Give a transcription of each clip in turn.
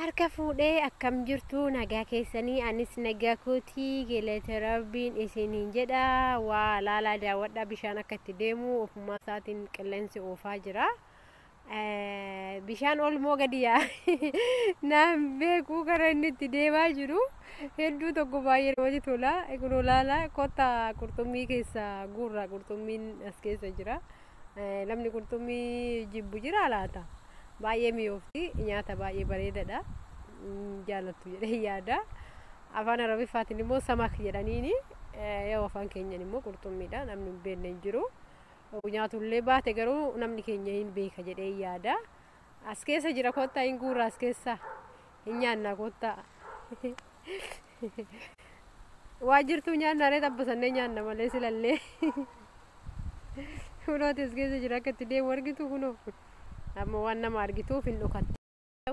Harka fuudhee akkam jirtu nagaa keessanii anis nagaa kootii galata rabbiin isiniin jedha. Waa laalaa daawwadhaa bishaan akka itti deemu ofumaa isaatiin qilleensi oofaa jira. Bishaan ol moo gadi yaa naan beeku karaa inni itti deemaa jiru hedduu tokko baay'ee namatti tola. Kunoo laalaa kottaa qurxummii keessa guurra qurxummiin as keessa jira. Namni qurxummii jibbu jira laata? Baay'ee mi'oofti nyaata baay'ee bareedaadha jaallattu jedhee yaada. Afaan Arabiffaatiin immoo samak jedhaniini yoo afaan keenyan immoo qurxummiidha namni hin beekne hin jiru. Nyaatullee baate garuu namni keenya hin beeka jedhee yaada. As keessa jira kottaa hin guurra as keessa hin nyaanna kottaa. Waa jirtuu nyaanna ree xabbasannee nyaanna malee silallee. Kunooti as keessa jira akka itti deemu argitu kunoo. Amma waan nama argituuf hin dhokatti.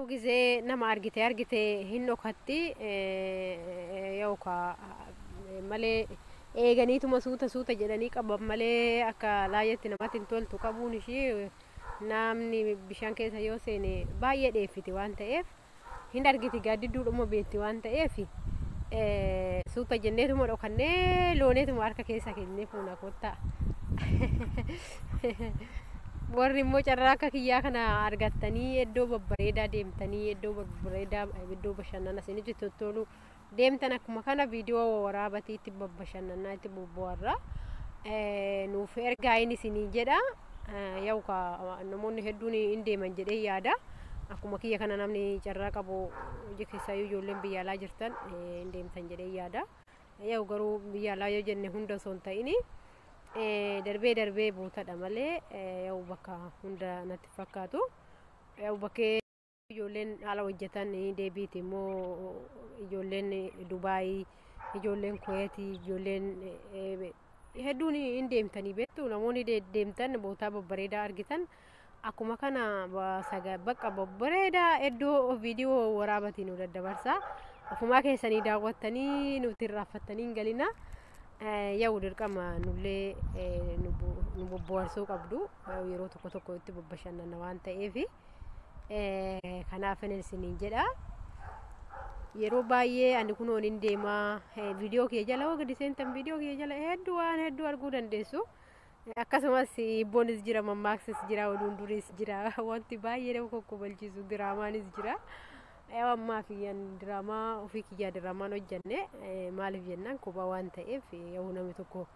Gisee nama argite argite hin dhokatti yookaan malee eeganiituma suuta suuta jedhanii qaban malee akka laayyatti namatti hin toltu qabuun ishii namni bishaan keessa yoo seene baay'ee dheeffiti waan ta'eef hin argiti gaaddidduudhuma beetti waan ta'eef suuta jenneetuma dhokannee looneetuma harka keessa kennee fuuna kottaa. Warri immoo carraa akka kiyyaa kana argattanii iddoo babbareedaa deemtanii iddoo babbareedaa iddoo bashannana isinitti tottolu deemtan akkuma kana viidiyoo waraabatii itti babbashannanaa itti bobbo'arra nuuf ergaa inni isinii jedha. Yookaan namoonni hedduun hin deeman jedhee yaada. Akkuma kiyya kana namni carraa qabu hojii keessaayyuu ijoolleen biyya alaa jirtan hin deemtan jedhee yaada. Yoo garuu biyya alaa yoo jenne hunda osoo hin ta'ini darbee darbee bootadha malee yoo bakka hunda natti fakkaatu. Yoo bakkee ijoolleen haala hojjetan deebiiti immoo ijoolleen Dubaayii, ijoolleen Kuweetii, ijoolleen hedduun hin deemtanii beektu namoonni deemtan bootaa babbareedaa argitan akkuma kana bakka babbareedaa iddoo viidiyoo waraabatiin nu daddabarsa. Ofumaa keessanii daawwattanii nuti irraanfattanii hin galina. Yaa'u dirqama nullee nu bobboharsuu qabdu yeroo tokko tokko itti babbashannana waan ta'eef kanaaf isiniin jedha. Yeroo baay'ee ani kunoon hin deemaa viidiyoo kiyya jala hoo gadi seentan viidiyoo kiyya jala hedduu waan hedduu arguu dandeessu. Akkasumas hibboonis jira, mammaaksis jira, oduun duriis jira, wanti baay'ee nama kokkobalchiisu diraamaanis jira. Yoo ammaa fi diraamaa ofii kiyyaa diraamaan hojjenne maaliif jennaan kophaa waan ta'eef yoo namni tokko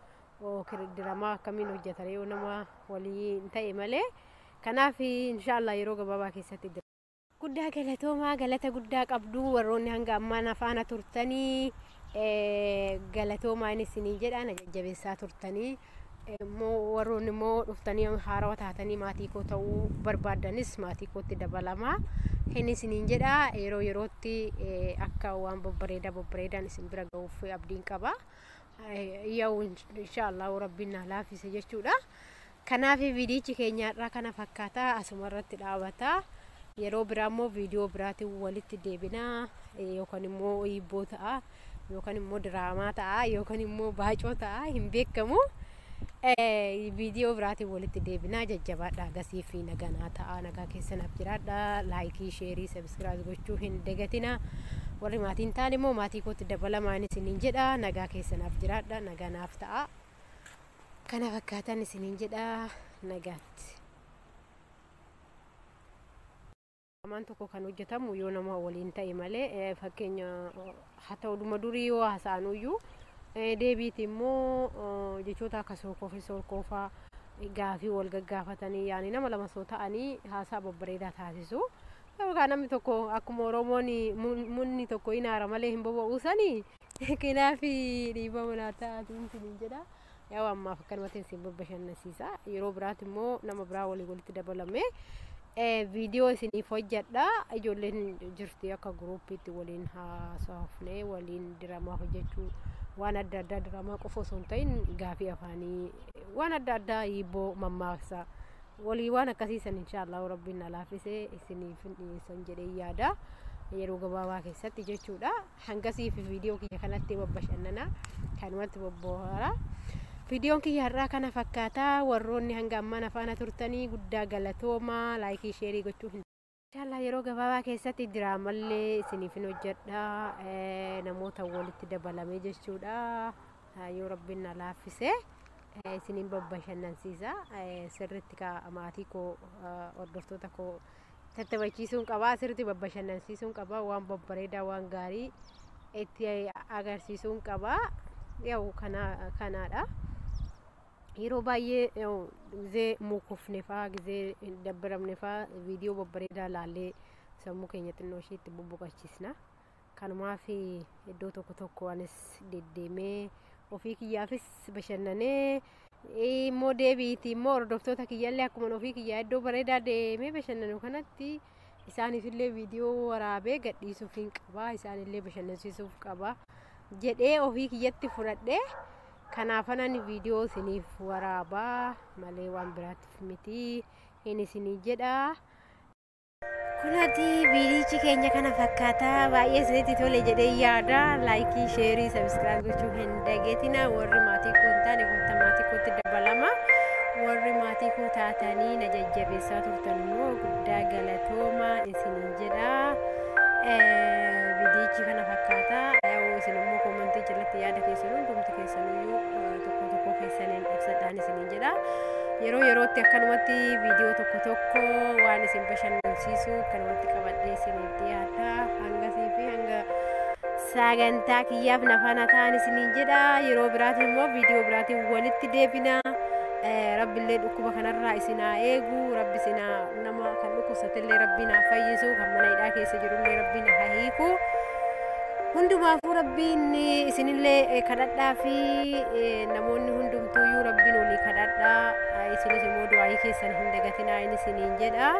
diraamaa akkamiin hojjeta yoo nama waliin ta'e malee. Kanaaf inshaallah yeroo gabaabaa keessatti guddaa galatoomaa galata guddaa qabdu warroonni hanga ammaa na faana turtanii galatoomaa inni isinii jedha na jajjabeessaa turtanii immoo warroonni immoo dhuftanii haarawaa taatanii maatii koo ta'uu barbaaddanis maatii kootti dabalamaa inni isiniin jedha yeroo yerootti akka waan babbareedaa babbareedaan isin bira ga'uuf abdiin qaba. Yaa'u inshaallah rabbiin na laaffise jechuudha. Kanaaf viidiyichi keenya irraa kana fakkaata asuma irratti dhaabata. Yeroo biraa immoo viidiyoo biraatiin walitti deebinaa yookaan immoo hibboo ta'a yookaan immoo diraamaa ta'a yookaan immoo baacoo ta'a hin beekamu. Viidiyoo biraatiin walitti deebinaa jajjabaadha gasii fi naganaa ta'a nagaa keessanaaf jiraadha laayikii sheerii sabiskiraayib gochuu hin dagatina warri maatiin ta'an immoo maatii kootti dabalamaan isiniin jedha nagaa keessanaaf jiraadha naganaaf ta'a kana fakkaatan isiniin jedha nagaatti. Diraamaan tokko kan hojjetamu yoo nama waliin ta'e malee fakkeenya haa ta'u durii yoo haasa'anuyyuu deebiiti immoo jechoota akka sookoo fi soorkoofaa gaafii wal gaggaafatanii yaani nama lama soo ta'anii haasaa babbareedaa taasisu. Yookaan namni tokko akkuma Oromoon munni tokko hin haara malee hin boba'u sanii kanaaf dhiibama naa ta'aatu hin jedha. Yaa ammaaf akkanumatti isin babbashannansiisa. Yeroo biraati immoo nama biraa walii walitti dabalame viidiyoo isiniif hojjedha. Ijoolleen jirti akka guruupiitti waliin haasofnee waliin diraamaa hojjechuu waan adda addaa diraamaa qofa osoo hin ta'in gaafii afaanii waan adda addaa hibboo mammaaksa walii waan akkasiisan inshaallah rabbiin na laaffisee isiniif dhiyeessan jedhee yaada yeroo gabaabaa keessatti jechuudha. Hangasiif viidiyoo kiyya kanatti babbashannana kanumatti bobbohaara. Viidiyoon kiyya har'aa kana fakkaata warroonni hanga ammaa na faana turtanii guddaa galatoomaa laayikii sheerii gochuu hin Inshallah yeroo gabaabaa keessatti diraamallee isiniif hin hojjedha, namoota walitti dabalamee jechuudha. Yoo Rabbiin na laaffise isiniin babbashannansiisa. Sirriitti maatii koo, hordoftoota koo tattabachiisuun qaba, sirriitti babbashannansiisuun qaba, waan babbareedaa waan gaarii itti agarsiisuun qaba. Yaa'u kanaadha. Yeroo baay'ee gizee mukufne faa, gizee dabbaramne faa, viidiyoo babbareedaa laallee sammuu keenya xinnoo isheetti bubbuqachiisna. Kanumaaf iddoo tokko tokko anis deddeemee ofii kiyyaafis bashannanee immoo deebiitii immoo hordoftoota kiyyallee akkuma ofii kiyyaa iddoo bareedaa deemee bashannanu kanatti isaaniifillee viidiyoo waraabee gadhiisuuf hin qaba, isaanillee bashannansiisuuf qaba jedhee ofii kiyyatti fudhadhee kanaafanan viidiyoo isiniif waraabaa malee waan biraatiif miti hin isinii jedha. Kunaati viidiyichi keenya kana fakkaata, baay'ee isinitti tole jedhee yaada. Laayikii, sheerii, sabiskiraayib gochuu hin dagatinaa. Warri maatii koo hin taane kottaa maatii kootti dabalama. Warri maatii koo taatanii na jajjabeessaa turtan immoo guddaa galatooma isiniin jedha. Viidiyichi kana fakkaata. Isin immoo koomantii jalatti yaada keessan hundumti keessaniyyuu tokko tokko keessaniin ibsadhaan isiniin jedha. Yeroo yerootti akkanumatti viidiyoo tokko tokko waan isin bashannansiisu akkanumatti qabadhee isiniif dhiyaata. Hangasii fi hanga sagantaa kiyyaaf nafaana ta'an isiniin jedha. Yeroo biraatiin immoo viidiyoo biraatiin walitti deebina. Rabbillee dhukkuba kanarraa isin haa eegu. Rabbi isin nama kan dhukkubsatellee Rabbiin haa fayyisu. Kan mana hidhaa keessa jirullee Rabbiin haa hiiku. Hundumaafuu Rabbiin isinillee kadhadhaa fi namoonni hundumtuuyyuu Rabbiin olii kadhadhaa. Isinis immoo du'aayii keessan hin dagatinaa inni isiniin jedha.